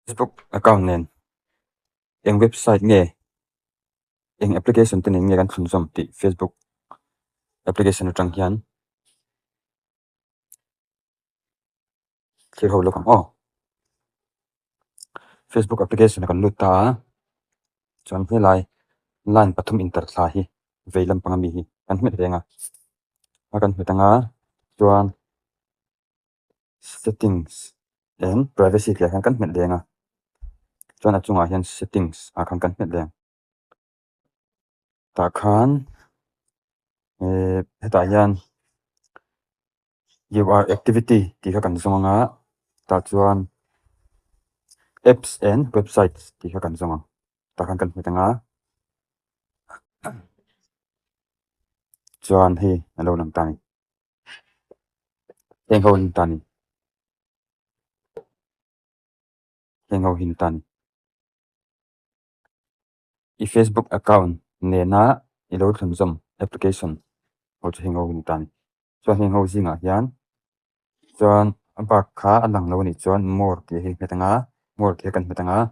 Facebook account nen eng website nge eng application te nen nge kan thlunzawm tih Facebook application atang hian thlir ho lawk ang aw. Facebook application a kan lut ta a chuan helai line pathum inter thla hi vei lampang ami hi kan hmet reng a a kan hmet ang a chuan settings and privacy tih ah hian kan hmet leng a chuan a chungah hian settings ah khan kan hmet leng tah khan ehh hetah hian your activity tih kha kan zawng ang a tah chuan apps and websites tih kha kan zawng ang tah khan kan hmet ang a chuan hei a lo lang ta a ni. Heng ho hi ta ni. Heng ho hi ta ni. I Facebook account nena i lo thlunzawm application ho chu heng ho hi ta ni. Chuan heng ho zingah hian chuan a bak kha a lang lo a nih chuan more tih hi hmet anga more tih hi kan hmet anga a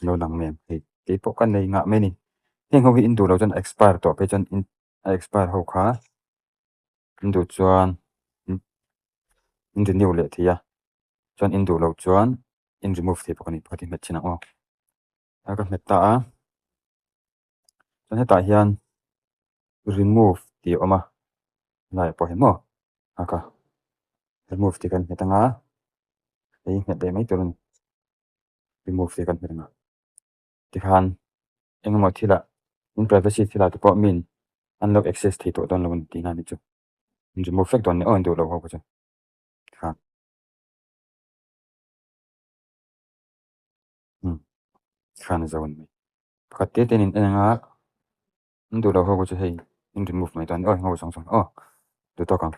lo lang mai ang hei keipawh ka nei ngah mai a ni. Heng ho hi in duh loh chuan a expire tawh phei chuan in a expire ho kha in duh chuan in renew leh thei a chuan in duh loh chuan in remove thei bawk a ni pakhat hi hmet thin ang aw a ka hmet ta a chuan hetah hian remove tih a awm a helaiah pawh hi maw a ka remove tih kan hmet ang a hei hmet leh mai tur a ni remove tih kan hmet ang a tikhan engemaw thilah in privacy thilah te pawh min an lo access thei tawh dawn lo a ni tihna a ni chu in remove vek dawn a ni aw in duh loh ho kha chu tikhan umm tikhan a zo a ni mai pakhat te te in en anga in duh loh ho kha chu hei in remove mai dawn a ni aw heng ho zawng zawng aw duh tawk ang.